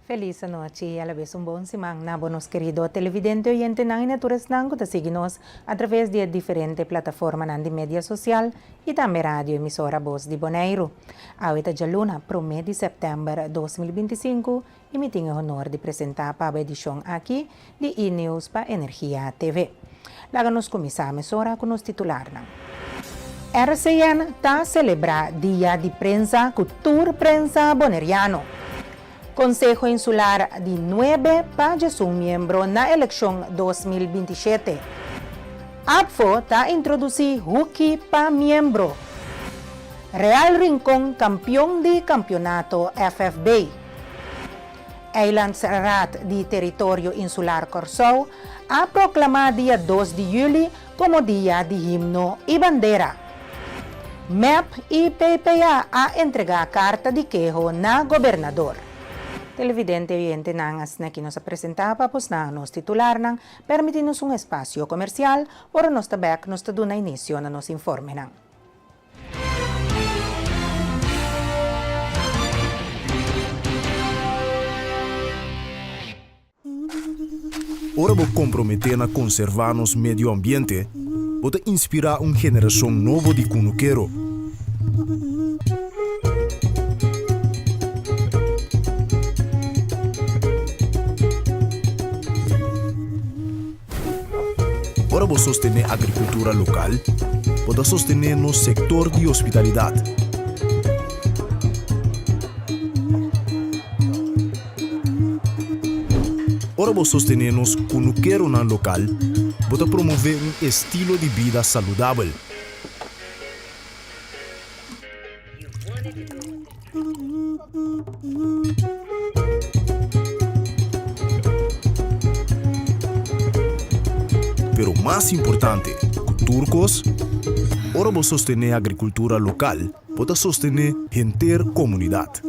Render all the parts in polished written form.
Felis anochi y alabes un bon siman na bo nos kerido televidente, oyentenan y na tur esnan cu ta sigui nos a traves di e diferente plataformanan di media social y tambe radio emisora Bos di Boneiru. Awe ta djaluna prome di september 2025 y mi tin e honor di presenta pa bo edicion aki di E-News pa Energia TV. Laga nos kuminsá mesora ku nos titularnan. RCN ta selebrá Dia di Prensa ku tur prensa boneriano. Konseho Insular di nuebe pa djesun miembro na elekshon 2027. ABVO ta introdusí huki pa miembro. Real Rincon kampion di kampionato FFB. Eilandsraad di Teritorio Insular Kòrsou a proklamá dia 2 di yüli komo Dia di Himno i Bandera. Mep i PPA a entregá karta di keho na gobernador. Televidente oyentenan, asina ki nos a presentá pa posnan nos titularnan, permití nos un espasio komersial, ora nos ta bèk nos ta duna inisio na nos informenan. Ora bo komprometé na konservá nos medio ambiente, bo ta inspirá un generashon nobo di kunukero. Ora bo sostené agrikultura lokal, bo ta sostené nos sektor di hospitalidat. Ora bo sostené nos kunukeronan lokal, bo ta promové un estilo di bida saludabel. Pero mas importante ku tur kos, ora bo sostené agrikultura lokal, bo ta sostené henter komunidat.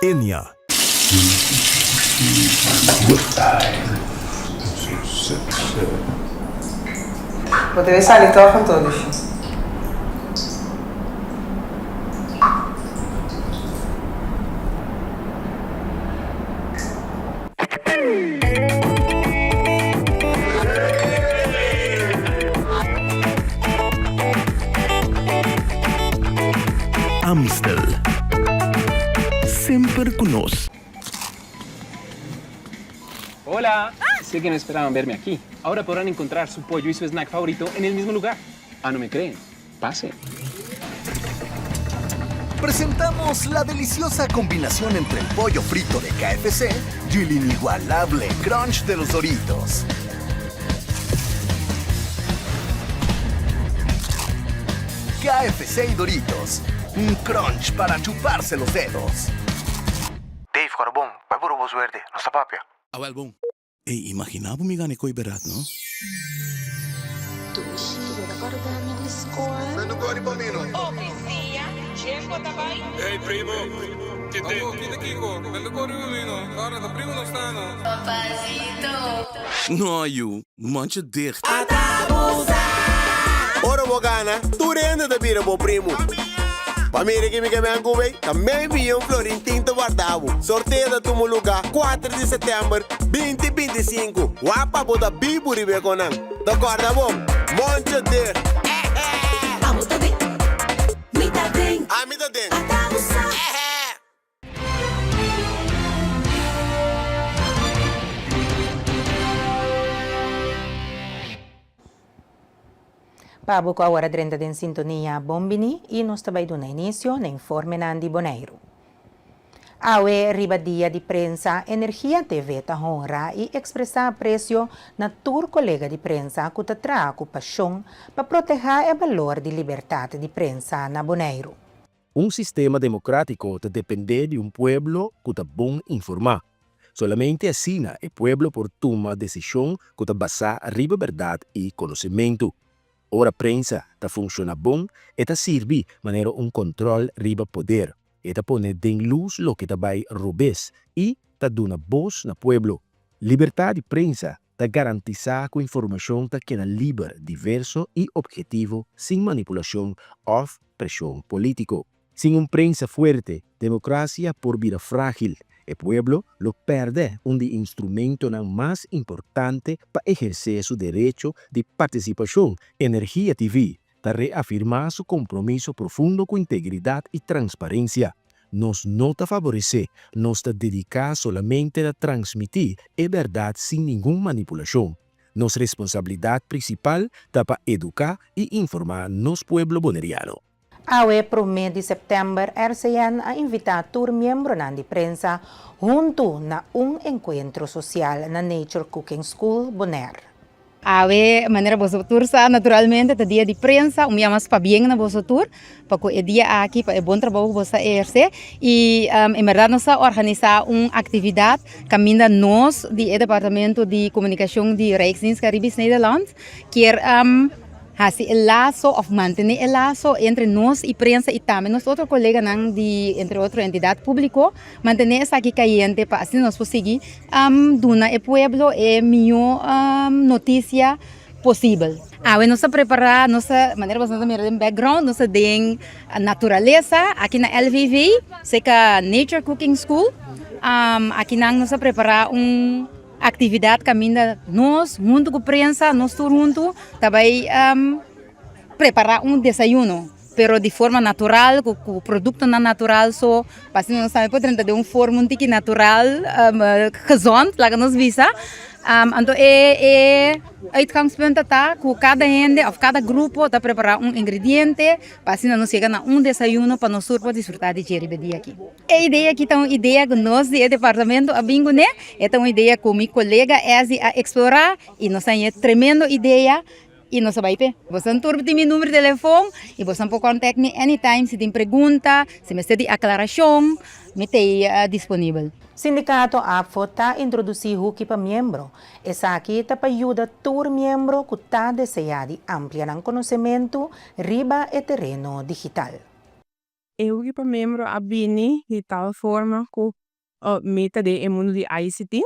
Enia. Bo debe sali tòg anto, Lushi. Amstel. Semper cu nos. Hola! Sé que no esperaban verme aquí. Ahora podrán encontrar su pollo y su snack favorito en el mismo lugar. Ah, no me creen? Pasen. Presentamos la deliciosa combinación entre el pollo frito de KFC y el inigualable crunch de los Doritos. KFC y Doritos, un crunch para chuparse los dedos. Dave, kòrda bon, bai puru bo suerte, nos ta papia. Awel bon. Ey, imaginá bo mi gana e koe berat, no? Dushi, bo ta kòrda mi di skol? Hey primo, kite? No, yu, mancha dicht. Ora bo gana, tur hende ta bira bo primu. Pa mira ki mi ke ben ku bay, ta mei miyon florin tin ta warda bo. Sorteo ta tuma luga kuater di sètèmber 2025. Wak pa bo ta bibu riba e konan. Ta kòrda bon, Moncho Dicht. Abo ta den, mi ta den. Ami ta den. Ata bo sa. Pa bo ku awor a drenta den sintonia bon bini i nos ta bai duna inisio na informenan di Boneiru. Awe riba Dia di Prensa, Energia TV ta honra i ekspresá apresio na tur kolega di prensa ku ta traha ku pashon pa protehá e balor di libertat di prensa na Boneiru. Un sistema democratico ta depende di un pueblo cu ta bon informa. Solamente asina e pueblo por tuma decision cu ta basa riba berdad y conocemento. Ora prensa ta funciona bon, e ta sirbi manera un control riba poder. E ta pone den luz loke ta bay robes y ta duna bos na pueblo. Libertad di prensa ta garantisa cu informacion ta keda liber, diverso y obhetivo sin manipulacion of presion politico. Sin un prensa fuerte, demokrasia por bira frágil. E pueblo lo pèrdè un di instrumentonan mas importante pa ehersé su derecho di partisipashon. Energia TV ta reafirmá su kompromiso profundo ku integridat i transparensia. Nos no ta favoresé, nos ta dediká solamente na transmití e bèrdat sin ningun manipulashon. Nos responsabilidat prinsipal ta pa eduká i informá nos pueblo boneriano. Awe promé di sèptèmber RCN a invitá tur miembronan di prensa huntu na un enkuentro sosial na Nature Cooking School Bonaire. Awe, manera boso tur sa, naturalmente ta dia di prensa, un yama pabien na boso tur pa ku e dia aki, pa e bon trabou ku boso ta ehersé. I en bèrdat nos a organisá un aktividat kaminda nos di e departamento di komunikashon di Rijksdienst Caribisch Nederland kier Hasi e laso òf mantené e laso entre nos i prensa i tambe nos otro koleganan di entre otro entidat públiko, mantené esaki kayente pa asina nos por sigui duna e pueblo e mihó notisia posibel. Awe nos ta prepará, nos ta, manera boso ta mira den background, nos ta den naturalesa aki na LVV, serka Nature Cooking School. Akinan nos a prepará un. Actividad caminda nos hunto cu prensa, nos tur hunto ta bay prepara un desayuno, pero di forma natural, cu productonan natural so, pa asina nos tambe por drenta den un forma un tiki natural, gezond, laga nos bisa. Anto e e uitgangspunt ta ta cu cada hende of cada grupo ta prepara un ingrediente pa asina nos yega na un desayuno pa nos tur por disfruta di dje riba e dia aki. E idea aki ta un idea ku nos di e departamento a bin kuné. E ta un idea ku mi kolega Essie a eksplorá i nos a haña tremendo idea i nos a bai p'e. Boso tur tin mi number di telefon i boso por contact mi anytime si tin pregunta, si mester di aklarashon, mi ta ei disponibel. Sindikato APFO ta introdusí huki pa miembro. Esaki ta pa yuda tur miembro ku ta deseá di amplia nan konosementu riba e tereno digital. E huki pa miembro a bini di tal forma ku mi ta den e mundu di ICT.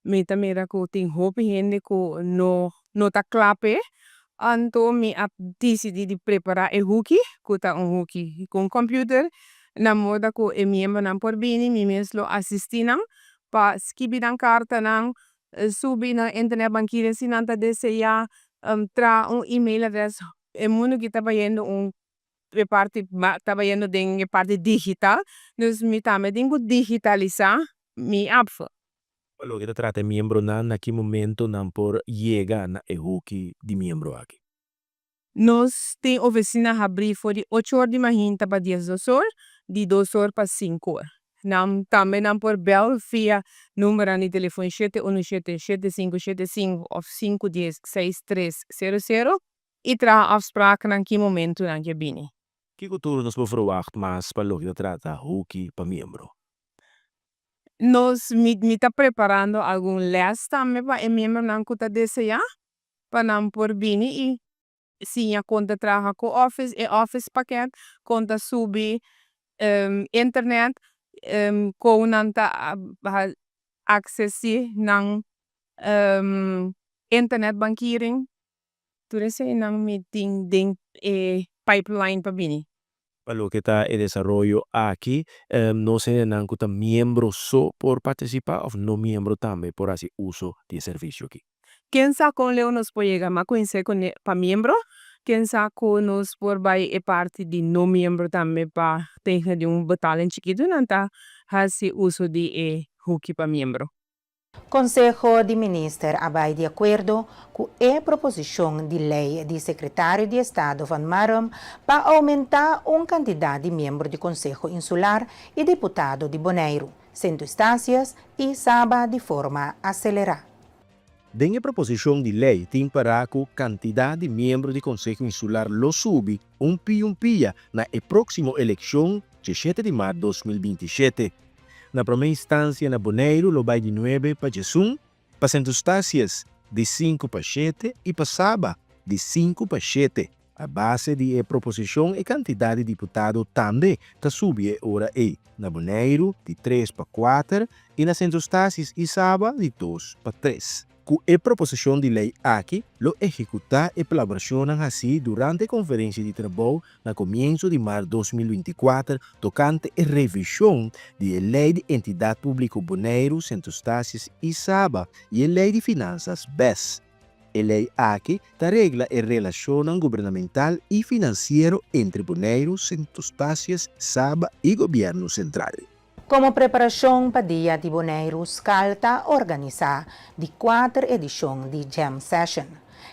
Mi ta mira ku tin hopi hende ku no no ta kla p'e. Anto mi a disidí di prepará e huki, ku ta un huki ku un kòmpiuter, na moda ku e miembronan por bini, mi mes lo asistí nan pa skibi nan kartanan, subi nan internet bankiring si nan ta deseá, traha un email adrès. E mundu ki ta bayendo un E parti ta bayendo den e parti digital, dus mi tambe tin ku digitalisá mi APFA. Pa loke ta trata e miembronan, na ki momento nan por yega na e huki di miembro aki? Nos tin ofisina habrí for di ocho or di mahinta pa diesdos or, di dos or pa sinku or. Nan tambe nan por bèl via numbernan di telefon shete unu shete, shete sinku shete sinku òf sinku dies, seis tres sero sero. I traha afspraaknan ki momentu nan ke bini. Kiko tur nos por verwagt mas pa loke ta trata huki pa miembro? Nos mi mi ta preparando algun les tambe pa e miembronan ku ta deseá pa nan por bini i siña kon ta traha ku office, e office pakket, kon ta subi internet, kon nan ta aksesí nan internet bankiring. Tur eseinan mi tin den e pipeline pa bini. Pa loke ta e desaroyo aki, no hendenan ku ta miembro so por partisipá òf no miembro tambe por hasi uso di e servisio aki? Ken sa kon leu nos por yega? M'a kumins'é ku pa miembro, ken sa ku nos por bai e parti di no miembro tambe pa tegen di un betaling chikitu nan ta hasi uso di e huki pa miembro. Konseho di Minister a bai di akuerdo ku e proposishon di lei di Sekretario di Estado Van Marum pa oumentá un kantidat di miembro di Konseho Insular i diputado di Boneiru, Sint Eustatius i Saba di forma aselerá. Den e proposishon di lei tin pará ku kantidat di miembro di Konseho Insular lo subi un pia un pia na e próksimo elekshon dje shete di mart 2027. Na promé instansia na Boneiru lo bai di nuebe pa djesun, pa Sint Eustatius di sinku pa shete i pa Saba di sinku pa shete. A base di e proposishon e kantidat di diputado tambe ta subi e ora ei, na Boneiru di tres pa kuater i na Sint Eustatius i Saba di dos pa tres. Ku e proposishon di lei aki lo ehekutá e palabrashonnan hasí durante e konferensia di trabou na komienso di mart 2024 tokante e revishon di e Lei di Entidat Públiko Boneiru, Sint Eustatius i Saba i e Lei di Finansas bes. E lei aki ta regla e relashonnan gubernamental i finansiero entre Boneiru, Sint Eustatius, Saba i Gobièrnu Sentral. Komo preparashon pa Dia di Boneiru Skal ta organisá di kuater edishon di Jam Session.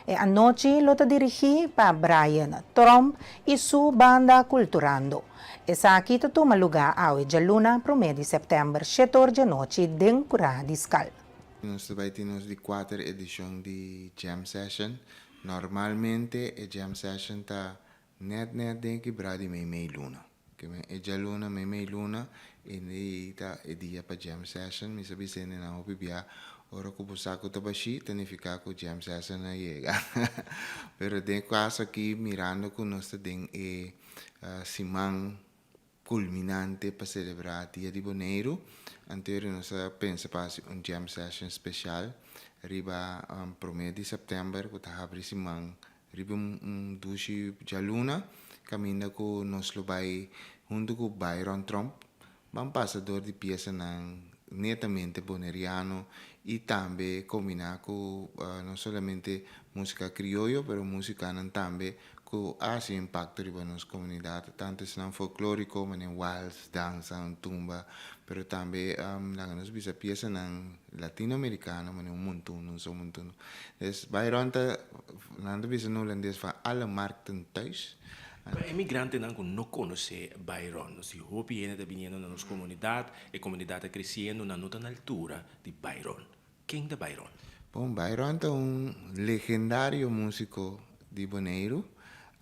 E anochi lo ta dirigí pa Brian Tromp i su banda Culturando. Esaki ta tuma lugá awe djaluna promé di sèptèmber shetor djanochi den kurá di Skal. Nos ta bai tin nos di kuater edishon di Jam Session. Normalmente e Jam Session ta nèt nèt den e kibrá di meimei luna. Ke men e djaluna meimei luna e ei ta e dia pa jam session. Mi sa bisa hendenan hopi bia ora ku bo sa ku ta bashí ta nifiká ku jam session a yega. Pero den e kaso aki mirando ku nos ta den e siman kulminante pa selebrá Dia di Boneiru, anterior nos a pensa pa hasi un jam session speshal riba promé di sèptèmber ku ta habri siman Riba un dushi djaluna kaminda ku nos lo bai huntu ku Byron Tromp ban pasa dor di piesanan netamente boneriano i tambe kombiná ku no solamente músika krioyo pero músikanan tambe ku a hasi impakto riba nos komunidat tantu esnan folklóriko manera wals, dansa, tumba pero tambe laga nos bisa piesanan latinoamerikano manera un montuno, un son montuno. Dus Byron ta, nan ta bisa na hulandes van alle markten thuis. Pa e migrantenan ku no konosé Byron, nos tin hopi hende ta biniendo na nos komunidat, e komunidat ta kresiendo, nan no ta na altura di Byron. Ken ta Byron? Bon, Byron ta un legendario músiko di Boneiru.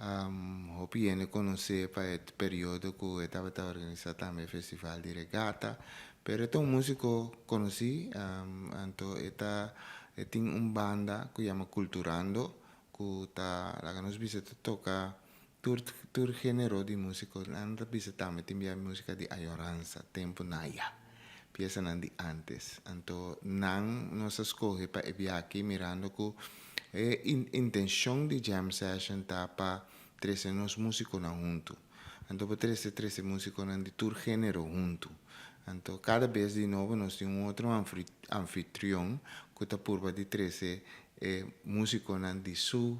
Hopi hende konosé pa e periodo ku e tabata organisá tambe festival di regata. Pero e ta un músiko konosí, anto e ta e tin un banda ku yama Culturando ku ta laga nos bisa ta toka tur tur género di músiko. Nan ta bisa tambe tin bia músika di ayoransa, tempu naya, piesanan di ántes. Anto nan nos a skohe pa e bia aki mirando ku e intenshon di jam session ta pa trese nos músikonan huntu. Anto bo trese trese músikonan di tur género huntu. Anto kada bes di nobo nos tin un otro anfitrion ku ta purba di trese e músikonan di su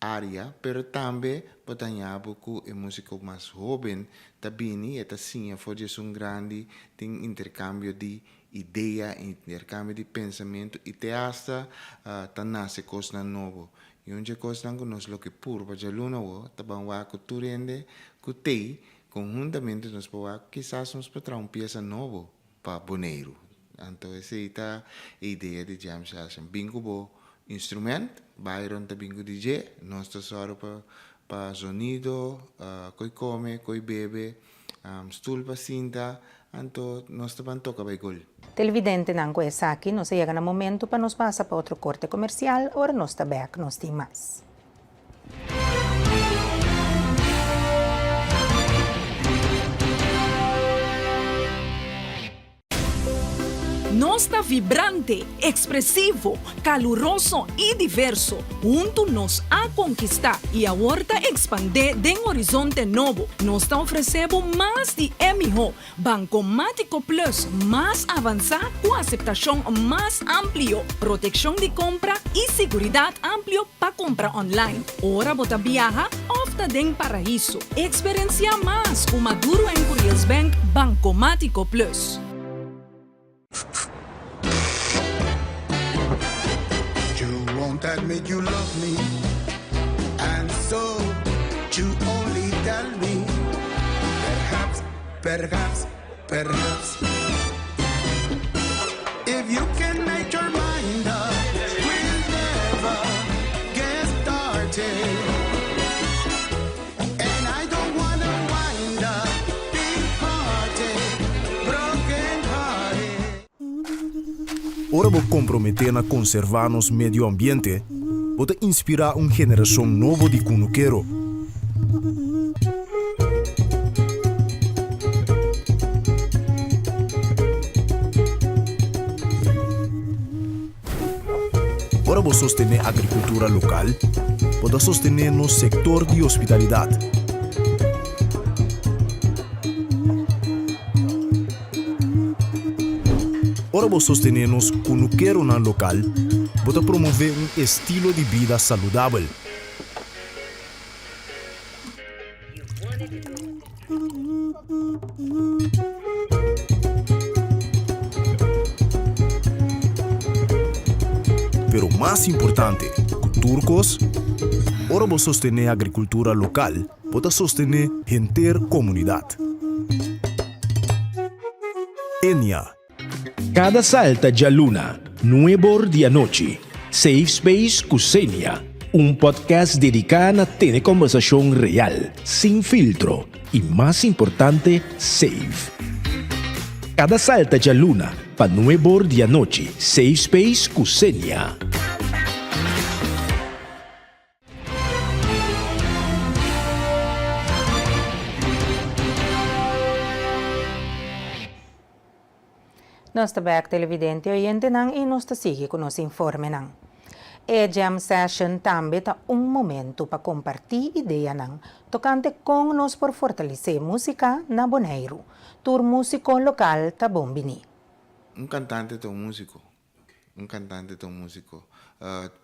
área, pero tambe bo ta haña bo ku e músiko mas hóben ta bini, e ta siña for di esun grandi, tin interkambio di idea, interkambio di pensamentu i te asta ta nase kosnan nobo. I un dje kosnan ku nos loke purba djaluna awo ta ban wak ku tur hende ku tei konhuntamente nos por wak kisas nos por traha un piesa nobo pa Boneiru. Anto esei ta e idea di jam session. Bin ku bo instrument, Byron ta bin ku DJ, nos ta sòru pa pa zonido, koi kome, koi bebe, Stoel pa sinta, anto nos ta ban toka bai gol. Televidentenan ku esaki nos a yega na momento pa nos pasa pa otro korte komersial, ora nos ta bek nos tin mas. Nos ta vibrante, ekspresivo, kaluroso i diverso. Huntu nos a konkistá i awor ta ekspandé den horizonte nobo. Nos ta ofresé bo mas di e mihó. Bankomátiko Plus mas avansá ku aseptashon mas amplio, protekshon di kompra i siguridat amplio pa kompra online, ora bo ta biaha òf ta den paraiso. Eksperensiá mas ku Maduro en Curiels Bank Bankomátiko Plus. You won't admit you love me And so you only tell me Perhaps, perhaps, perhaps If you can make your mind up We'll never get started And I don't wanna wind up Big party, broken hearted Ora bo komprometé na konservá nos medio ambiente, bo ta inspirá un generashon nobo di kunukero. Ora bo sostené agrikultura lokal, bo ta sostené nos sektor di hospitalidat. Ora bo sostené nos kunukeronan lokal, bo ta promové un estilo di bida saludabel. Pero mas importante ku tur kos, ora bo sostené agrikultura lokal, bo ta sostené henter komunidat. Enia. Kada salta djaluna, nuebor di anochi, Safe Space ku Xenia, un podcast dediká na tene kòmbersashon real, sin filtro i mas importante, safe. Kada salta djaluna pa nuebor di anochi, Safe Space ku Xenia. Nos ta bek televidente oyentenan y nos ta sigui cu nos informenan. E jam session tambe ta un momento pa comparti ideanan tocante con nos por fortalece musica na Boneiru. Tur musico local ta bon bini. Un cantante ta un musico. Un cantante ta un musico.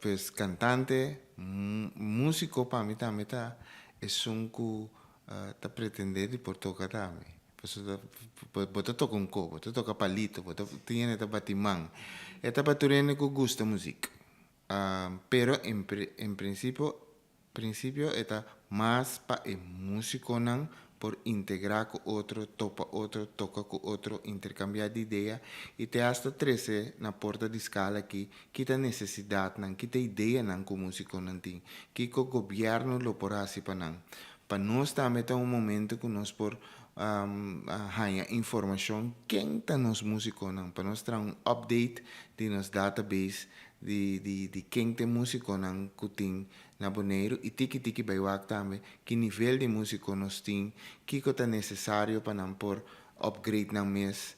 Pues cantante, musico pa mi tambe ta esun cu ta pretende di por toca tambe. Pasobra bo ta toca un co, bo ta toca palito, bo ta tin hende ta bati man. E ta pa tur hende cu gusta muziek. Pero en principio Principio e ta mas pa e musiconan por integra cu otro, topa otro, toca cu otro, intercambia di idea y te hasta trece na porta di scala aki ki ta necesidadnan, ki ta ideanan cu musiconan tin, kico gobierno lo por haci pa nan. Pa nos tambe ta un momento cu nos por haña informacion ken ta nos musiconan, pa nos traha un update di nos database di di di ken ta e musiconan cu tin na Boneiru y tiki tiki bay wak tambe ki nivel di musico nos tin, kico ta necesario pa nan por upgrade nan mes.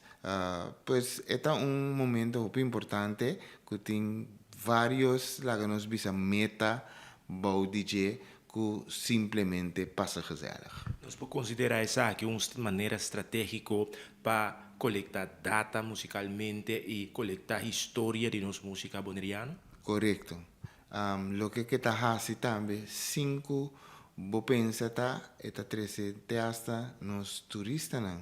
Pues e ta un momento hopi importante cu tin varios laga nos bisa meta bou di dje cu simplemente pasa gezellig. Nos por considera esaki un manera strategico pa colecta data musicalmente y colecta historia di nos musica boneriano? Corecto. Loke ke ta haci tambe sin cu bo pensa ta e ta trece te hasta nos turistanan.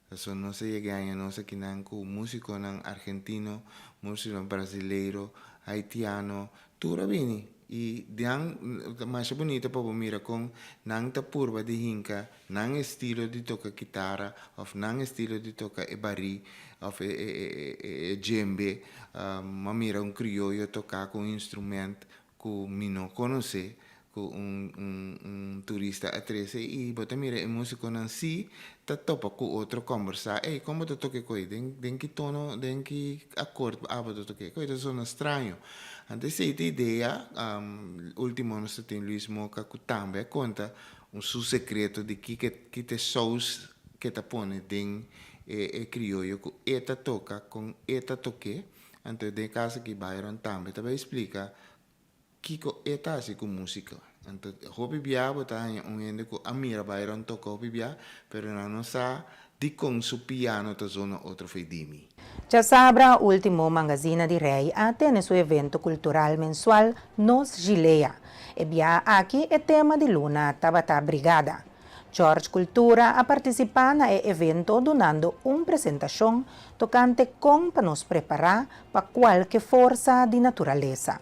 Pasobra nos a yega aña nos akinan cu musiconan argentino, musiconan brasileiro, haitiano, tur a bini. Y nan ta masha bunita pa bo mira con nan ta purba di hinca nan estilo di toca kitara of nan estilo di toca e bari of e djembe. M'a mira un crioyo toca cu un instrument ku mi no konosé, ku un un un turista a trese i bo ta mira e músikonan sí ta topa ku otro kòmbersá, ey kon bo ta toka e koi, den den ki tono, den ki akord abo ta toka e koi, ta sona straño. Anto esei ta idea, último nos ta tin Luis Moca ku tambe a konta un su sekreto di kiko ki ta e sous ke ta pone den e e krioyo ku e ta toka, kon e ta tok'é. Anto den e caso aki Byron tambe ta bay splica kico e ta haci cu musica. Anto hopi bia bo ta haña un hende cu a mira Byron toca hopi bia, pero nan no sa dicon su piano ta zona otro fe di mi. Djasabra ultimo Mangazina di Rei a tene su evento cultural mensual Nos Gilea. E bia aki e tema di luna tabata Brigada. George Cultura a partisipá na e evento dunando un presentashon tokante kon pa nos prepará pa kualke forsa di naturalesa.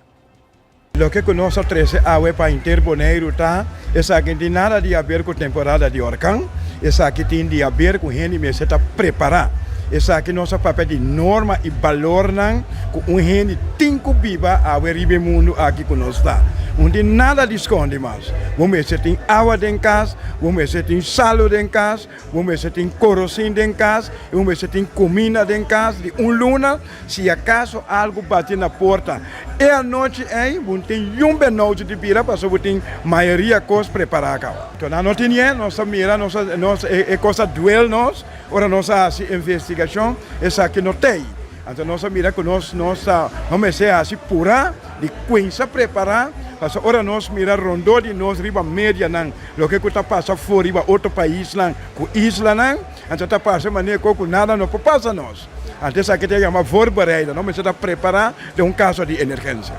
Loke ku nos a trese awe pa henter Boneiru ta, esaki no tin nada di haber ku temporada di orkan, esaki tin di haber ku hende mester ta prepará. Esaki nos a papia di norma i balornan ku un hende tin ku biba awe riba e mundu aki ku nos ta. No tin nada di skondi mas. Bo mester tin awa den kas, bo mester tin salu den kas, bo mester tin korosin den kas i bo mester tin kuminda den kas di un luna. Si akaso algu bati na porta e anochi ei, bo no tin yun benouchi di bira pasobra bo tin mayoria kos prepará kaba. To nan no tinié, nos a mira, nos a, nos, e kos a duel nos ora nos a hasi investigashon, esaki no t'ei. Anto nos a mira ku nos, nos ta, nos mester hasi purá. di kuinsa prepará, pasobra ora nos mira rondó di nos riba medianan loke ku ta pasa for riba otro paisnan ku islanan, anto ta parse manera ku ku nada no por pasa nos. Anto esaki ta yama voorbereiden, nos mester ta prepará den un kaso di emergensia.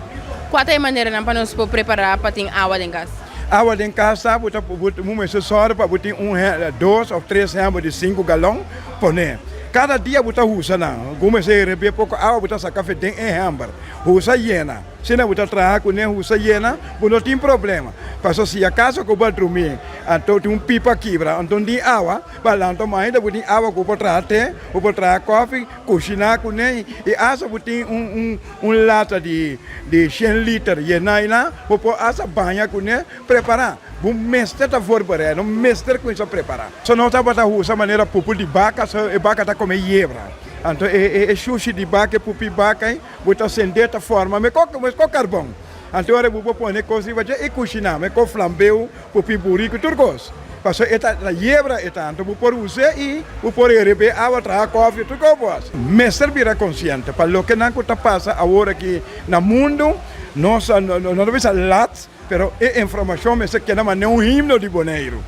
Kua ta e maneranan pa nos por prepará pa tin awa den kas? Awa den kas ta, bo ta bo mester sòru pa bo tin un dos òf tres hèmber di sinku galòn pone. Kada dia bo ta usa nan. Ku mester rebé poko awa bo ta saka fe den e hèmber. Usa yena. Asina bo ta traha kuné usa yena bo no tin problema. Pasobra si akaso ku bo a drumí anto tin un pipa kibra anto no tin awa, pa lanta mainta bo tin awa ku bo por traha te, bo por traha kòfi, kushiná kuné i asta bo tin un un un lata di di shen liter yená einan bo por asta baña kuné. Prepará. Bo mester ta voorbereid, no mester kuminsá prepará. So nos tabata usa manera pupu di baka, so e baka ta kome yebra. Anto e e shushi di baka, e pupi baka ei, bo ta sendé ta forma mekó meskó karbon. Anto ora bo por pone kos riba dje i kushiná, mekó flambeu, pupi buriku, tur kos. Pasobra e ta yebra e ta, anto bo por us'é i bo por herebé awa, traha kòfi, tur kos bo hasi. Mester bira konsiente pa loke nan ku ta pasa awor aki na mundu, nos no ta bisa lat, Pero e informashon mester keda manera un himno di Boneiru,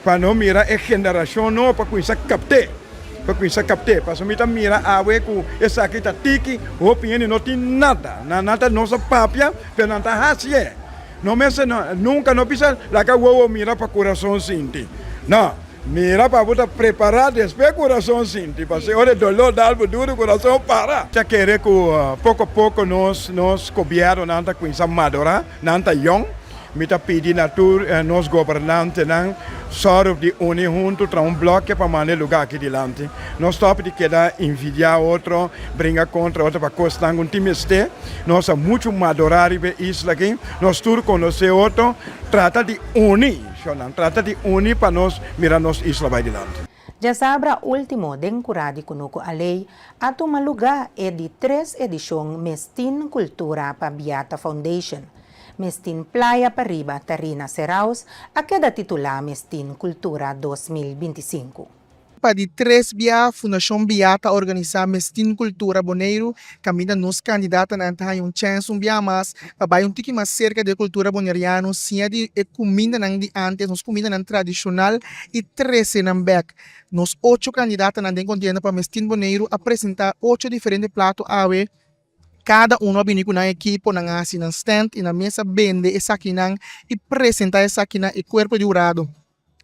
pa no mira e generashon nobo pa kuminsá kapt'é, pa kuminsá kapt'é. Pasobra mi ta mira awe ku esaki ta tiki, hopi hende no tin nada. Nan nan ta nos a papia, pero nan ta hasié. No mester nunka no bisa laga wowo mira pa kurason sinti. No. Mira pa bo ta prepará despues kurason sinti, pasobra ora e doló dal bo duru kurason para. Ta kere ku poko poko nos nos gobièrnunan ta kuminsá madurá, nan ta yòn. Mi ta pidi na tur nos gobernantenan sòru di uni huntu traha un bloke pa manda e lugá aki dilanti. No stòp di keda envidiá otro, bringa kontra otro pa kosnan ku no tin mester. Nos a muchu madurá riba e isla aki, nos tur konosé otro, trata di uni. Shonnan trata di uni pa nos mira nos isla bai dilanti. Djasabra ultimo den Kurá di Kunuku Aley a tuma lugá e di tres edishon Mestin Kultura pa Biata Foundation. Mestin Playa Pariba Tarina Seraus a keda titulá Mestin Kultura 2025. Pa di tres bia Fundashon Biata a organisá Mestin Kultura Boneiru kaminda nos kandidatanan ta haña un chèns un bia mas pa bai un tiki mas serka di e kultura boneriano, siña di e kumindanan di ántes, nos kumindanan tradishonal i trese nan bèk. Nos ocho kandidatanan den kontienda pa Mestin Boneiru a presentá ocho diferente plato awe. Kada uno a bini ku nan ekipo, nan a hasi nan stènt i nan mes a bende esakinan i presentá esakinan e kuerpo di hurado.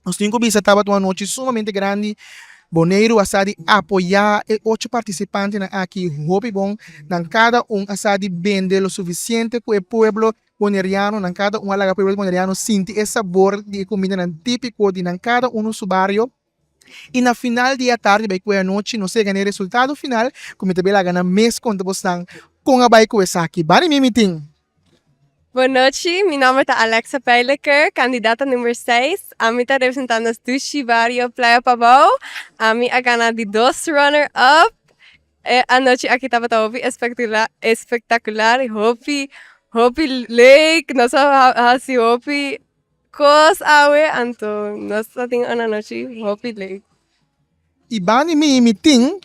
Nos tin ku bisa tabata un anochi sumamente grandi. Boneiru a sa di apoyá e ocho partisipantenan aki hopi bon. Nan kada un a sa di bende lo sufisiente ku e pueblo boneriano. Nan kada un a laga pueblo boneriano sinti e sabor di e kumindanan típiko di nan kada unu su bario. I na final di e atardi bai ku e anochi nos a yega na e resultado final ku mi ta bai laga nan mes konta bosnan kon a bai ku esaki. Bani mi mitin. Bon nochi, mi nomber ta Alexa Pijleker, kandidata number seis. Ami ta representá nos dushi bario Playa Pabou. Ami a gana di dos runner up. E anochi aki tabata hopi espektakular i hopi hopi leuk. Nos a hasi hopi kos awe, anto nos a tin un anochi hopi leuk. I bani mi mi tin.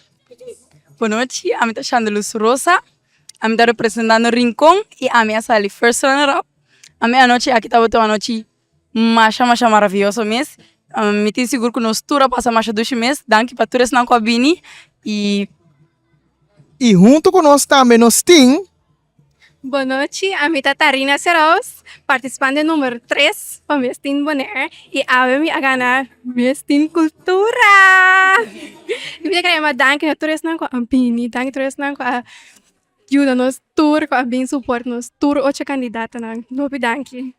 Bon nochi, ami ta Chandeluz Rosa, ami ta representando Rincon y ami a sali first runner up. Ami anochi aki tabata un anochi masha masha maravioso mes, mi tin sigur ku nos tur a pasa masha dushi mes, danki pa tur esnan ku a bini y. I huntu ku nos tambe nos tin. Bon nochi, ami ta Tarina Seraus, partisipante numero tres pa Miss Teen Bonaire y awe mi a gana Miss Teen Cultura! Mi ta kere yama danki na tur esnan ku a bini, danki tur esnan ku a yuda nos tur, ku a bin support nos tur ocho kandidatonan. Hopi danki.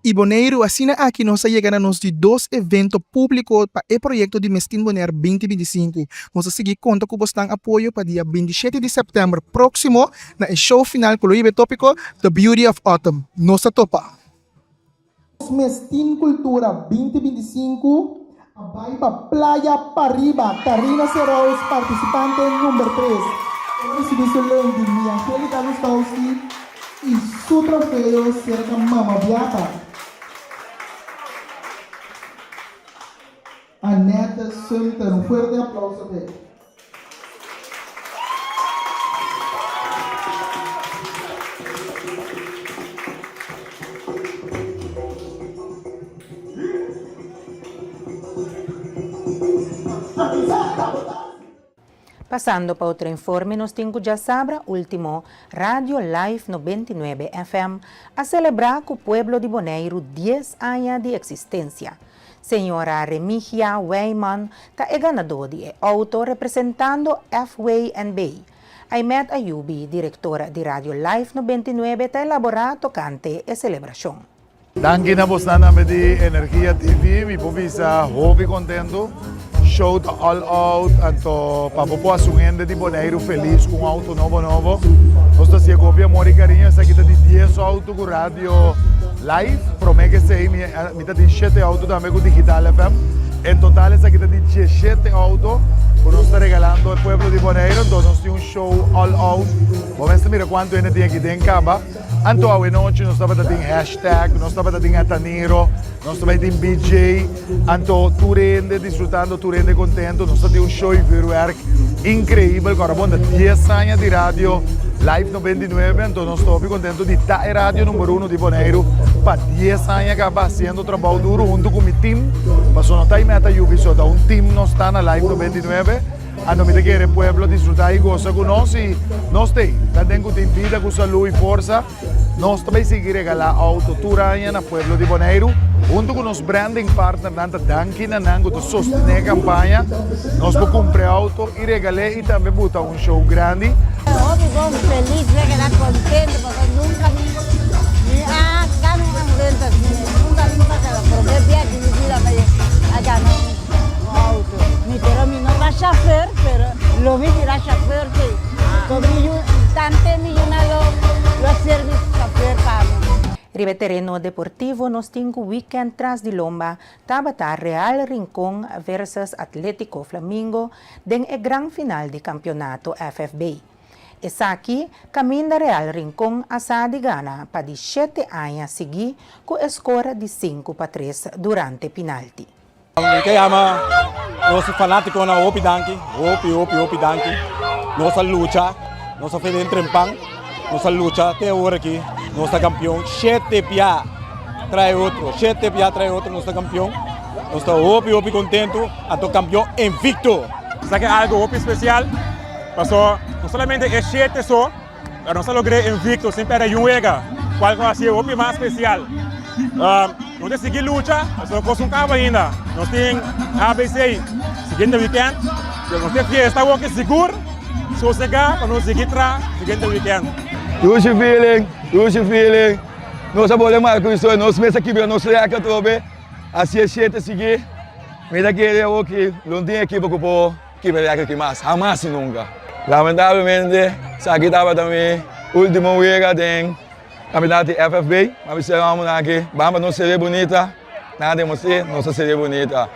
I Boneiru, asina aki nos a yega na nos di dos evento públiko pa e proyekto di Mestin Bonaire 2025. Nos ta sigui konta ku bosnan apoyo pa dia 27 di sèptèmber próksimo na e show final ku lo hiba e tópiko The Beauty of Autumn. Nos ta topa! Mestin Kultura 2025 A bai pa Playa Pariba, Karina Serous, partisipante number tres. El a risibí su len di Miangelica Lustowski i su trofeo serka Mama Biata. Annette Sumter, un fuerte aplauso p'e. Pasando pa otro informe nos tin ku djasabra ultimo Radio Live 99 FM a selebrá ku pueblo di Boneiru dies aña di eksistensia. Señora Remigia Wijman ta e ganadó di e outo representando FWNB. Aimed Ayubi, direktor di Radio Live 99 ta elaborá tokante e selebrashon. Danki na bosnan tambe di Energia TV, mi por bisa hopi contento. Show ta all out, anto pa bo por haci un hende di Boneiru feliz cu un auto nobo nobo. Nos ta haci'e cu hopi amor y cariño, esaki ta di dies auto cu radio live, prome cu esey mi mi ta tin shete auto tambe cu Digital FM. En total esaki ta di diesshete auto cu nos ta regalando e pueblo di Boneiru, anto nos tin un show all out. Bo mester mira cuanto hende tin aki den caba. Anto awe nochi nos tabata tin hashtag, nos tabata tin Ataniro, nos tabata tin BJ, anto tur hende disfrutando, tur hende contento, nos ta tin un show y vuurwerk increibel, cu ahora bon ta dies aña di radio Live 99, anto nos ta hopi contento di ta e radio number uno di Boneiru pa dies aña caba haciendo trabou duro hunto cu mi team, pasobra no ta y meta yubi so, ta un team nos ta na Live 99. Anto mi ta kere pueblo disfruta y gosa cu nos y nos t'ey. Tanten cu tin bida cu salud y forsa, nos ta bay sigui regala auto tur aña na pueblo di Boneiru. Hunto cu nos branding partnernan ta danki na nan cu ta sostene e campaña. Nos por cumpra e auto y regal'e y tambe buta un show grandi. Hopi bon, feliz, mi a keda contento pasobra nunca mi mi a gana un ambulance asina, nunca mi pasa, prome bia di mi bida mi a gana un. Auto. Mi pero mi no ta chauffeur, pero lo mi bira chauffeur si. So mi yu, tante mi yuna lo lo ser mi chauffeur pa mi. Riba e tereno deportivo nos tin ku weekend tras di lomba tabata Real Rincon versus Atletico Flamingo den e gran final di kampionato FFB. Esaki kaminda Real Rincon a sa di gana pa di shete aña sigui ku e skor di 5-3 durante pinalti. Mi ta yama nos fanaticonan hopi danki, hopi hopi hopi danki. Nos a lucha, nos a fede trempan, nos a lucha te awor aki, nos ta campeon. Shete bia trae otro, shete bia trae otro, nos ta campeon. Nos ta hopi hopi contento, anto campeon invicto. Esaki algo hopi especial, paso no solamente e shete so, Pero nos a logr'é invicto sin perde yun wega, cual cu a hacié hopi mas special. Nos ta sigui lucha, pasobra cos no caba ainda. Nos tin ABC siguiente weekend, pero nos tin fiesta awoki sigur, sosega pa nos sigui tra siguiente weekend. Dushi feeling, dushi feeling. Nos a bolbe marca un historia, nos mes a kibra nos record atrobe. Asi e shete sigui. Mi ta kere awoki lo no tin ekipo cu por. Kibra record ki mas? Hamas y nunca. Lamentablemente esaki tabata mi ultimo wega den campeonato di FFB. Ma mi sera hombrenan aki, ban pa nos serie bunita. Nan a demostr'é, nos a serie bunita.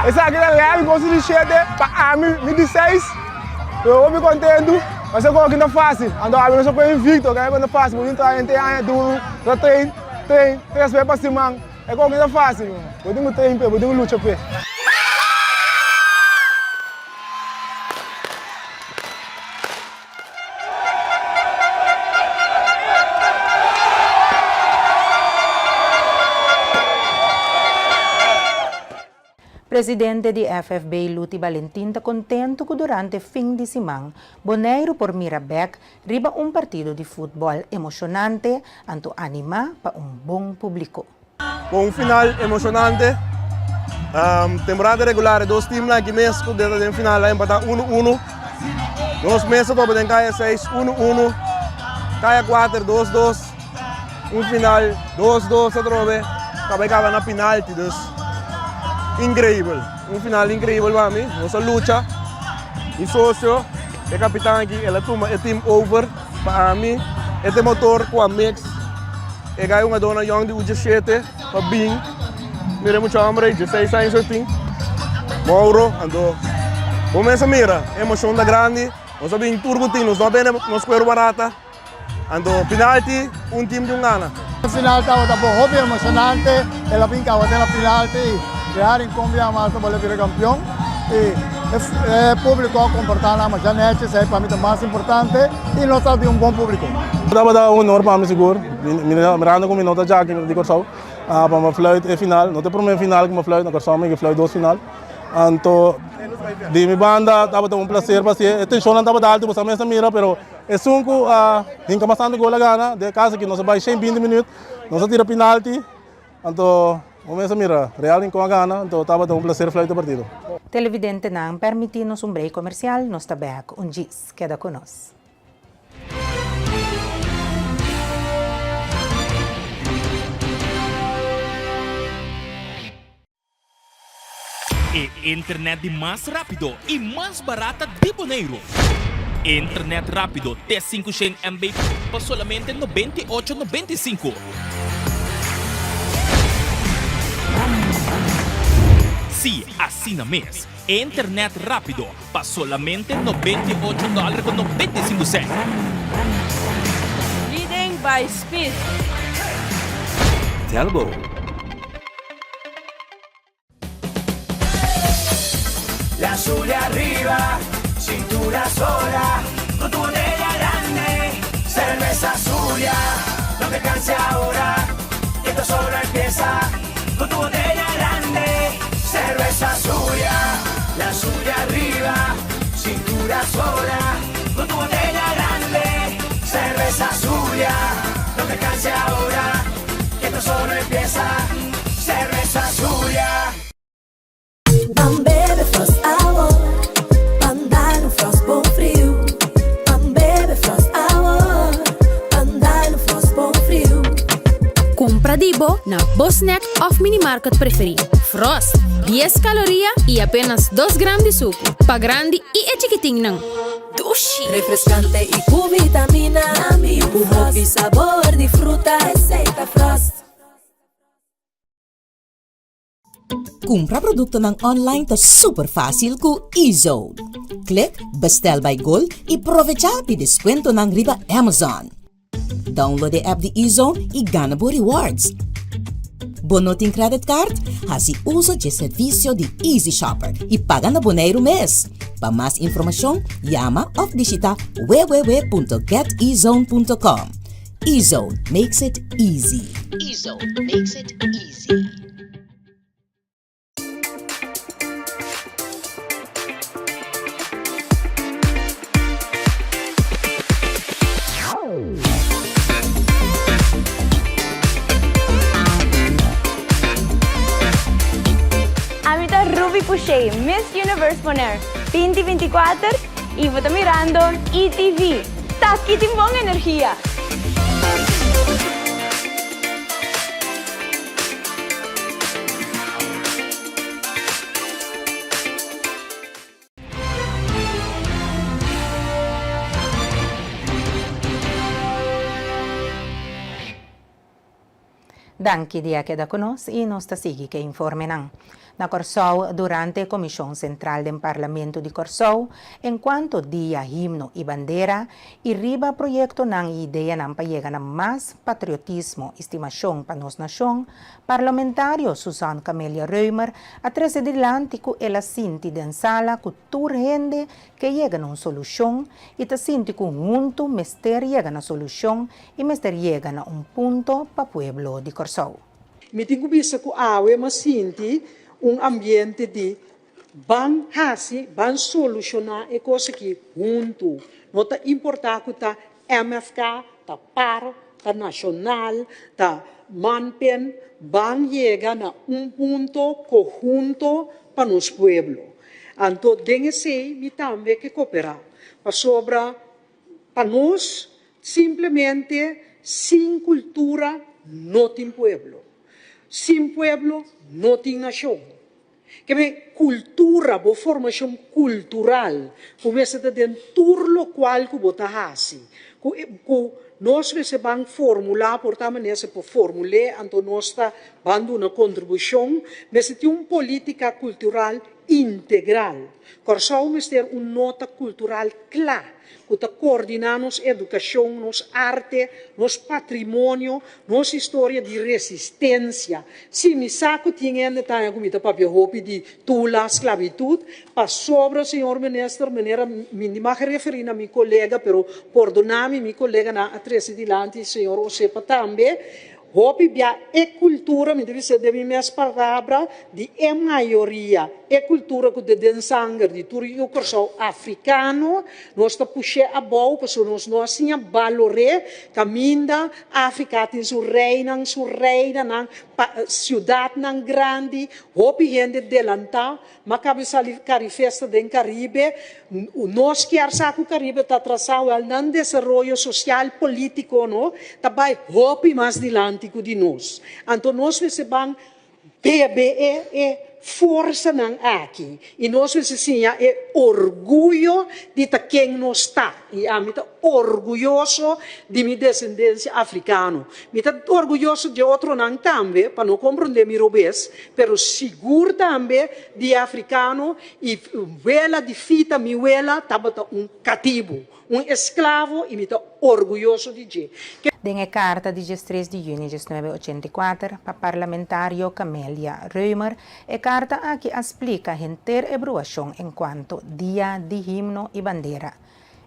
Esaki ta Real Gozo di shete, pa ami mi di seis. Pero hopi kontentu, pasobra ku no ta fásil. Anto ami nos a pone invicto, ku no ta fásil. Bo tin traha henter aña duru, ta train, train, tres bes pa siman. E kos no ta fásil, bo tin ku train p'e, bo tin ku lucha p'e. Presidente di FFB Luti Balentin ta kontentu ku durante fin di siman Boneiru por mira bèk riba un partido di futbòl emoshonante anto animá pa un bon publiko. Con un final emocionante. Temporada regular e dos teamnan aki mes cu den den final a empata uno uno. Nos mes a topa den kaya seis uno uno, kaya kuater dos dos, un final dos dos atrobe ta bay caba na penalti dus increibel, un final increibel pa mi. Nos a lucha, mi socio e capitan aki el a tuma e team over. Pa ami e ta e motor ku a mix e gai hungadónan yòn di U17 pa bin mira e mucha hòmber ei dieseis aña so e tin Mauro anto bo mes a mira e emoshon ta grandi nos a bin tur ku tin nos no a bende nos kueru barata anto pinalti un tim di un gana. E final tabata bo hopi emocionante, el a bin caba den la final y Real Rincon bia mas ta bolbe bira campeon y e publico a comporta nan masha nechi, esey pa mi ta mas importante y nos ta tin un bon publico. Tabata un honor pa mi sigur, mirando cu mi no ta djaki, mi ta di Corsou, pa mi fluit e final, no ta e prome final cu mi fluit na Corsou, mi a fluit dos final. Anto di mi banda tabata un placer pa hacié. E tensionnan tabata alto, boso a mester mira, pero esun cu a hinca mas tanto gol a gana. Den e caso aki nos a bay 120 minuut, nos a tira penalti, anto bo mester mira, Real Rincon a gana, anto tabata un placer fluit e partido. Televidentenan, permiti nos un break comercial, nos ta bek un djis. Keda cu nos. E internet di mas rápido i mas barata di Boneiru. Internet rápido te 500 MB pa solamente 98 95. Sí, asina mes. Internet rápido pa solamente 98 dòler ku 95 sènt. Leading by speed. Telbo. La Zulia arriba, cintura sola, con tu botella grande, cerveza Zulia, no te canses ahora, que esto solo empieza, con tu botella grande, cerveza Zulia, la Zulia arriba, cintura sola, con tu botella grande, cerveza Zulia, no te canses ahora, que esto solo empieza, cerveza Zulia. Ban bebe Frost awor, ban dal un Frost bon friu. Ban bebe Frost awor, ban dal un Frost bon friu. Kumpra di bo na bo snack òf minimarket preferí. Frost, dies kaloria i apenas dos gram di suku. Pa grandi i e chikitinnan. Dushi! Refrescante i ku vitamina. Ku hopi sabor di fruta. Esei ta Frost. Kumpra produktonan online ta super fásil ku eZone. Klik Bestel by Gold i provechá di deskuentonan riba Amazon. Download e app di eZone i gana bo rewards. Bo no tin credit card? Hasi uso dje servisio di Easy Shopper i paga na Boneiru mes. Pa mas informashon, yama òf bishitá www.getezone.com. eZone makes it easy. eZone makes it easy. Ami ta Ruby Pouchet, Miss Universe Bonaire 2024 y bo ta mirando ETV. T'aki tin bon energia! Danki di a keda ku nos i nos ta sigui ku e informenan. Na Kòrsou, durante e Komishon Sentral den Parlamento di Kòrsou enkuanto Dia Himno i Bandera i riba proyektonan i ideanan pa yega na mas patriotismo i stimashon pa nos nashon, Parlamentario Suzanne Camelia Römer a trese dilanti ku el a sinti den sala ku tur hende ke yega na un solushon i ta sinti ku huntu mester yega na solushon i mester yega na un punto pa pueblo di Kòrsou. Mi tin ku bisa ku awe m'a sinti un ambiente di ban hasi, ban solushoná e kos aki huntu. No ta importá ku ta MFK, ta par, ta nashonal, ta Manpen, ban yega na un punto kohunto pa nos pueblo. Anto den esei mi tambe ke koperá, pasobra Pa nos, simplemente sin kultura no tin pueblo. Sin pueblo no tin nashon. Ke men kultura, bo formashon kultural ku mester ta den tur lokual ku bo ta hasi. Ku ku nos mester ban formulá, por ta manera se por formul'é, anto nos ta ban duna kontribushon. Mester tin un polítika kultural integral. Kòrsou mester un nota kultural kla ku ta koordiná nos edukashon, nos arte, nos patrimonio, nos historia di resistensia. Sí, mi sa ku tin hende ta haña ku mi ta papia hopi di Tula, sklabitut, pasobra, señor minister, manera mi ni mag referí na mi kolega, pero pordoná mi, mi koleganan a trese dilanti, señor Osepa tambe. Hopi bia e kultura, mi ta bisa den mi mes palabra, di e mayoria, e kultura ku ta den sanger di tur yu Kòrsou afrikano, nos ta push'é abou pasobra nos no a siña balor'é kaminda Afrika tin su reinan, su reinanan, siudatnan grandi, hopi hende delantá. Ma kabe sali Carifesta den Caribe, nos kier sa ku Caribe ta atrasá, wèl nan desaroyo sosial, polítiko no ta bai hopi mas dilanti ku di nos. Anto nos mester ban bebe e e forsanan aki i nos mester siña e orguyo di ta ken nos ta. I ami ta orguyoso di mi desendensia afrikano. Mi ta orguyoso di otronan tambe, pa no komprondé mi robes, Pero sigur tambe di e afrikano i wela di fita mi wela tabata un katibu, un esklavo i mi ta orguyoso di dje. Den e karta di diestres di yüni 1984 pa parlamentario Camelia Römer, e karta aki a splika henter e bruashon enkuanto Dia di Himno i Bandera.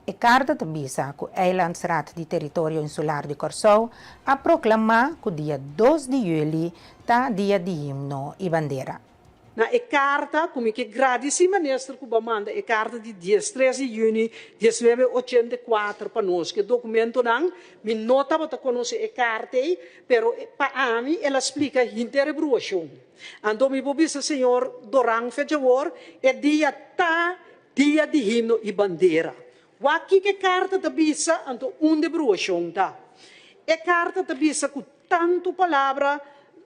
E karta ta bisa ku Eilandsraad di Teritorio Insular di Kòrsou a proklamá ku dia dos di yüli ta dia di himno i bandera. Na e karta ku mi ke gradisí minister ku bo a manda e karta di diestres di yüni 1984 pa nos. Ku e dokumentonan mi no tabata konosé e karta ei, pero pa ami el a splika hinter e bruashon. Anto mi por bisa señor Doran Fedjawor e dia ta Dia di himno i bandera. Wak kiko e karta ta bisa, anto unda e bruashon ta? E karta ta bisa ku tantu palabra,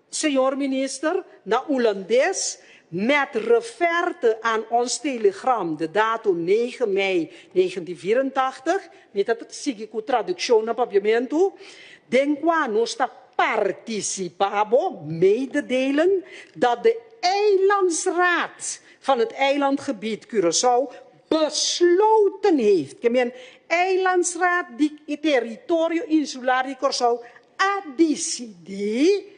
señor minister, na ulandes, met referte aan ons telegram de dato negen mei 1984, mi ta sigui ku tradukshon na papiamentu, den kua nos ta partisipá bo, mededelen, dat de Eilandsraad van het eilandgebied Curaçao besloten heeft, ke men Eilandsraad di e teritorio insular di Kòrsou a disidí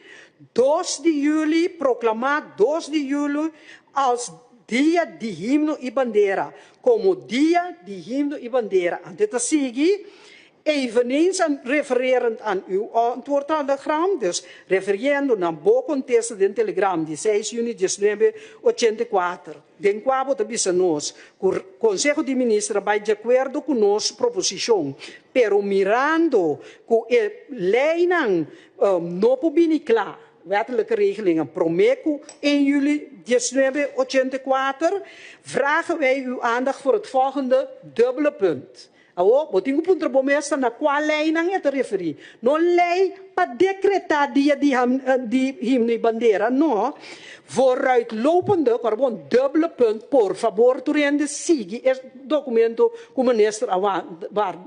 dos di yüli proklamá dos di yüli als Dia di Himno i Bandera komo Dia di Himno i Bandera. Anto e ta sigui, Eveneens aan refererend aan uw antwoordtelegram, dus referiendo na bo kontesta den telegram di seis yüni 1984, den kua bo ta bisa nos ku Konseho di Minister a bai di akuerdo ku nos proposishon, pero mirando ku e leinan no por bini kla, wettelijke regelingen, promé ku 1 juli 1984, vragen wij uw aandacht voor het volgende dubbele punt. Awor, bo tin ku puntra bo mes ta na kua leinan e ta referí. No lei pa dekretá dia di di himno i bandera, no. Vooruitlopende, ku ora bo un dubbele punt, por fabor tur hende sigui e dokumento ku minister a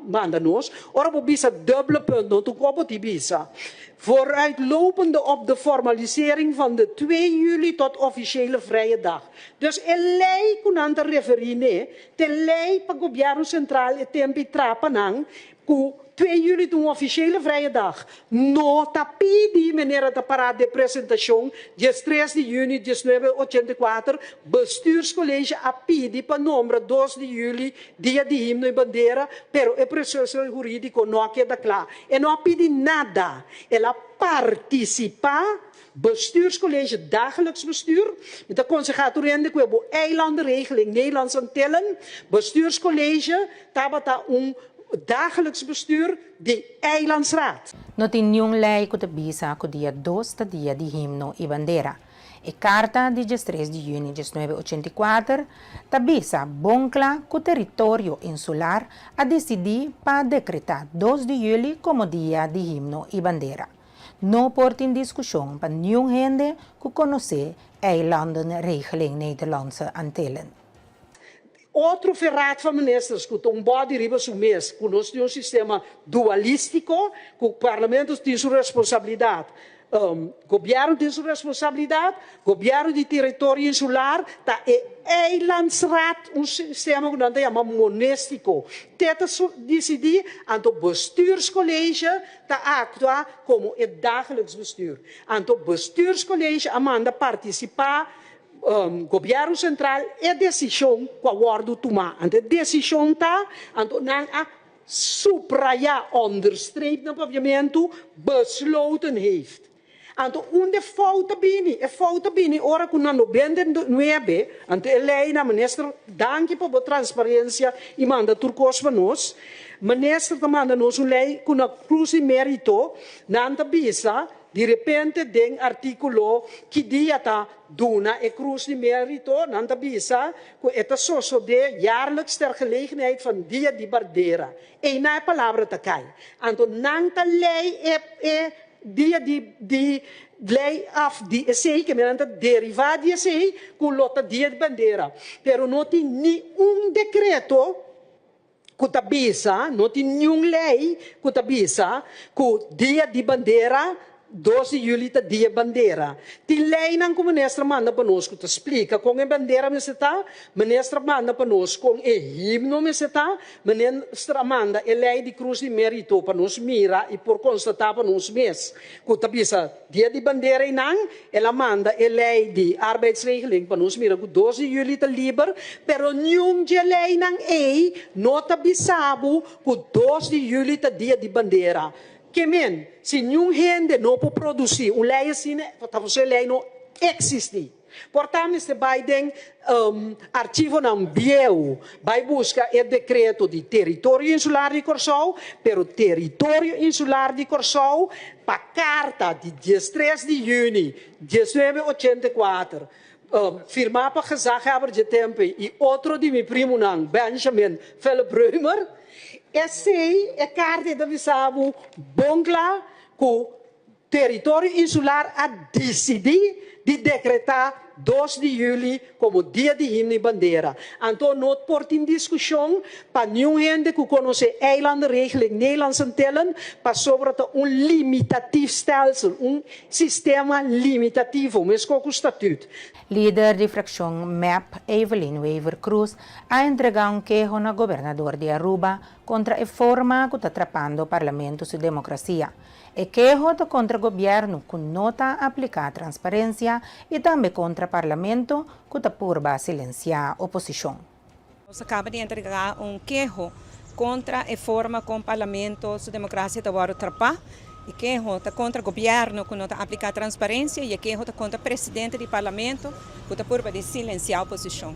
manda nos. Ora bo bisa dubbele punt, no tur kos bo tin bisa. Vooruitlopende op de formalisering van de twee juli tot officiële vrije dag. Dus e lei ku nan ta referí n'e, Te lei pa Gobièrnu Sentral e tempu i trapa nan ku twee juli ta un ofisiele vrije dag. No ta pidi manera ta pará den presentashon 13 di yüni 1984, Bestuurscollege a pidi pa nombra dos di juli dia di himno i bandera, pero e proseso hurídiko no a keda kla. E no a pidi nada. El a partisipá. Bestuurscollege Dagelijks Bestuur, Mi ta konsehá tur hende ku e bo Eilandenregeling Nederlandse Antillen, Bestuurscollege tabata un dagelijks bestuur di Eilandsraad. No tin niun lei ku ta bisa ku dia dos ta dia di himno i bandera. E karta di diestres di yüni 1984 ta bisa bon kla ku teritorio insular a disidí pa dekretá dos di yüli komo dia di himno i bandera. No por tin diskushon pa niun hende ku konosé Eilandenregeling Nederlandse Antillen. Otro fe Raad van Ministers ku ta un body riba su mes, ku nos tin un sistema dualístiko, ku Parlamento tin su responsabilidat, Gobièrnu tin su responsabilidat, Gobièrnu di teritorio insular ta e Eilandsraad, un sistema ku nan ta yama monéstiko, te ta disidí, anto Bestuurscollege ta aktua komo e dagelijks bestuur. Anto Bestuurscollege a manda partisipá Gobièrnu Sentral e desishon ku a wòrdu tumá. Anto e desishon ta, anto nan a. subrayá, onderstreep na papiamentu, besloten heeft. Anto unda e fout ta bini? E fout ta bini ora ku na 99, anto e lei na minister, danki pa bo transparensia i manda tur kos pa nos, minister ta manda nos un lei ku na Cruz di Merito nan ta bisa di repente den artíkulo ki dia ta duna e Cruz di Merito, nan ta bisa ku e ta sosodé jaarlijks ter gelegenheid van dia di bardera. Einan e palabra ta kai. Anto nan ta lei e e dia di di lei af di esei, ke nan ta derivá di esei ku lo ta dia di bandera. Pero no tin ni un dekreto ku ta bisa, no tin niun lei ku ta bisa ku dia di bandera 2 di juli ta dia bandera. Tin leinan ku minister manda pa nos ku ta splika kon e bandera mester ta, minister manda pa nos kon e himno mester ta, minister a manda e lei di Krus di Merito pa nos mira i por konstatá pa nos mes ku ta bisa dia di bandera einan, el a manda e lei di arbeidsregeling pa nos mira ku 2 di juli ta liber, pero niun dje leinan ei no ta bisa bo ku 2 di juli ta dia di bandera. Ke men, si niun hende no por produsí un lei asina, ta pasobra e lei no eksistí. Por ta mester bai den archivonan bieu, bai buska e dekreto di Teritorio Insular di Kòrsou, pero Teritorio Insular di Kòrsou pa karta di 13 di yüni 1984, firmá pa gezaghebber dje tempu i otro di mi primunan, Benjamin Philip Römer. Esei e karta ei ta bisa bo bon kla ku Teritorio Insular a disidí di dekretá 2 di yüli komo Dia di Himno i Bandera. Anto no por tin diskushon pa niun hende ku konosé Eilandenregeling Nederlandse Antillen pasobra ta un limitatief stelsel, un sistema limitativo, meskos ku statüt. Lider di frakshon mep, Evelyn Wever-Croes, a entrega un keho na gobernador di Aruba kontra e forma ku ta trapando parlamento su demokrasia. E keho ta kontra gobièrnu ku no ta apliká transparensia i tambe kontra parlamento ku ta purba silensiá oposishon. Nos a kaba di entregá un keho kontra e forma kon parlamento su demokrasia ta wòrdu trapá. E keho ta kontra gobièrnu ku no ta apliká transparensia i e keho ta kontra presidente di parlamento ku ta purba di silensiá oposishon.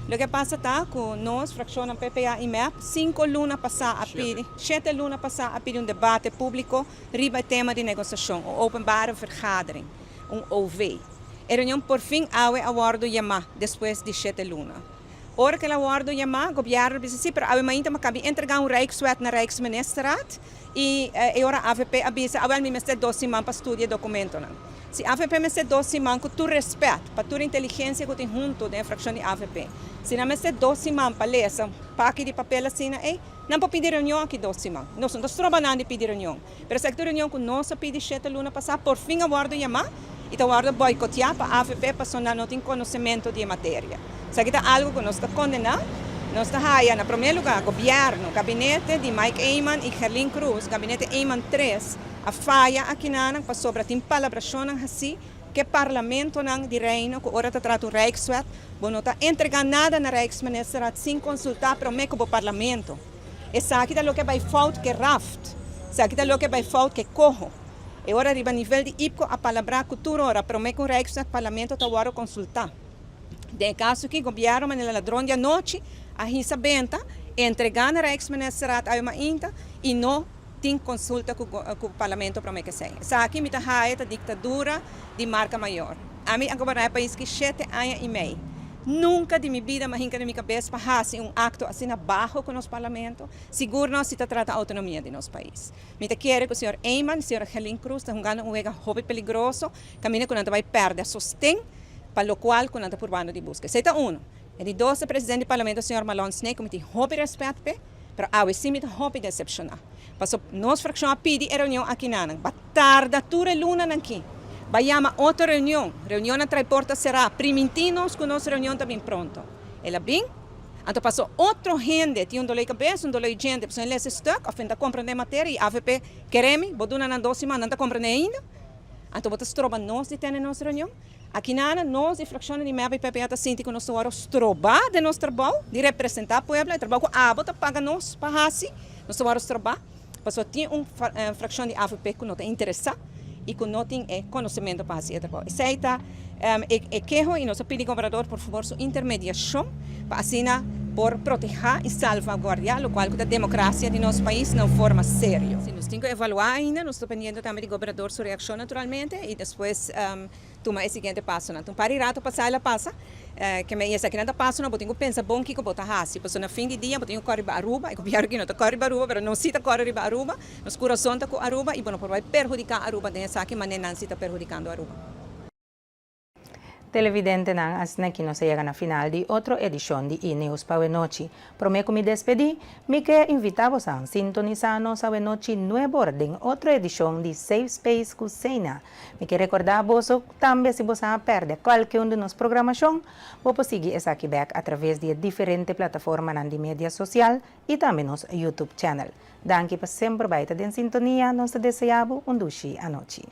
Loke a pasa ta ku nos, frakshonnan PPA i mep, sinku luna pasá a pidi, shete luna pasá a pidi un debate públiko riba e tema di negosiashon, un openbare vergadering, un OV. E reunion porfin awe a wòrdu yamá despues di shete luna. Ora ku el a wòrdu yamá, gobièrnu a bisa si, pero awe mainta mi a kabi entregá un Rijkswet na Rijksministerraad i e ora avp a bisa, awèl mi mester dos siman pa studia e dokumentonan. Si avp mester dos siman, ku tur rèspèt pa tur inteligensia ku tin huntu den e frakshon di avp, si nan mester dos siman pa lesa un paki di papel asina ei, nan por pidi reunion aki dos siman. Nos no ta stroba nan di pidi reunion, pero esaki ta un reunion ku nos a pidi shete luna pasá, porfin a wòrdu yamá i ta wòrdu bòikotiá pa avp pasobra nan no tin konosementu di e materia. Esaki ta algu ku nos ta kondená. Nos ta haya na promé lugá gobièrnu, gabinete di Mike Eman i Gerlin Croes, gabinete Eman tres, a faya akinanan pasobra tin palabrashonnan hasí ku e parlamentonan di Reino ku ora ta trata un Rijkswet bo no ta entregá nada na Rijksministerraad sin konsultá promé ku bo parlamento. Esaki ta loke a bai fout ku e raft. Esaki ta loke a bai fout ku e koho. E ora riba nivel di IPKO a palabrá ku tur ora promé ku un Rijkswet parlamento ta wòrdu konsultá. Den e kaso aki gobièrnu manera ladron di anochi a hisa benta, entregá na Rijksministerraad awe mainta i no tin konsulta ku parlamento promé ku esei. Esaki mi ta haya ta diktadura di marka mayor. Ami a goberná e pais ki shete aña i mei. Nunka di mi bida mi a hinka den mi kabes pa hasi un akto asina baho ku nos parlamento, sigur no si ta trata outonomia di nos pais. Mi ta kere ku señor Eman i señora Gerlin Cruz ta hungando un wega hopi peligroso kaminda ku nan ta bai pèrdè sosten pa lokual ku nan ta purbando di buska. Esei ta uno. E di dos ta presidente di parlamento señor Marlon Sneek ku mi tin hopi rèspèt p'e, pero awe sí mi ta hopi desepshoná. Paso nos frakshon a pidi e reunion aki nanan. Ba tarda tur e lunanan ki. Ba yama otro reunion. Reunionnan trae porta será. Primintí nos ku nos reunion ta bin pronto. El a bin. Anto paso otro hende tin un doló di kabes, un doló di djente, pasobra e lesa e stuk òf e no ta komprendé materia i avp kere mi, bo duna nan dos siman, nan ta komprendé ainda. Anto bo ta stroba nos di tene nos reunion. Aki nana nos di frakshonnan di mep i PPA ta sinti ku nos ta wòrdu strobá den nos trabou di representá pueblo, e trabou ku abo ta paga nos pa hasi. Nos ta wòrdu strobá pasobra tin un frakshon di avp ku no ta interesá i ku no tin e konosementu pa hasi e trabou. Esei ta e keho i nos a pidi gobernador por fabor su intermediashon pa asina por protehá i salvaguardiá lokual ku ta demokrasia di nos pais na un forma serio. Si nos tin ku evaluá ainda, nos ta pendiente tambe di gobernador su reakshon naturalmente i despues tuma e siguiente pasonan. Ta un par di rato pasá el a pasa ke me i esakinan ta pasonan bo tin ku pensa bon kiko bo ta hasi pasobra na fin di dia bo tin ku kòre riba Aruba, e gobièrnu aki no ta kòre riba Aruba pero nos si ta kòre riba Aruba, nos kurason ta ku Aruba i bo no por bai perhudiká Aruba den esaki manera nan si ta perhudikando Aruba. Televidentenan, asina aki nos a yega na final di otro edishon di E-Nieuws pa awenochi. Promé ku mi despedí, mi ke invitá bosan sintonisá nos awenochi nuebor den otro edishon di Safe Space ku Seina. Mi ke rekordá boso tambe si bosan a pèrdè kualke un di nos programashon, bo por sigui esaki bèk atraves di e diferente plataformanan di media sosial i tambe nos YouTube channel. Danki pa semper bai ta den sintonia, nos ta deseá bo un dushi anochi.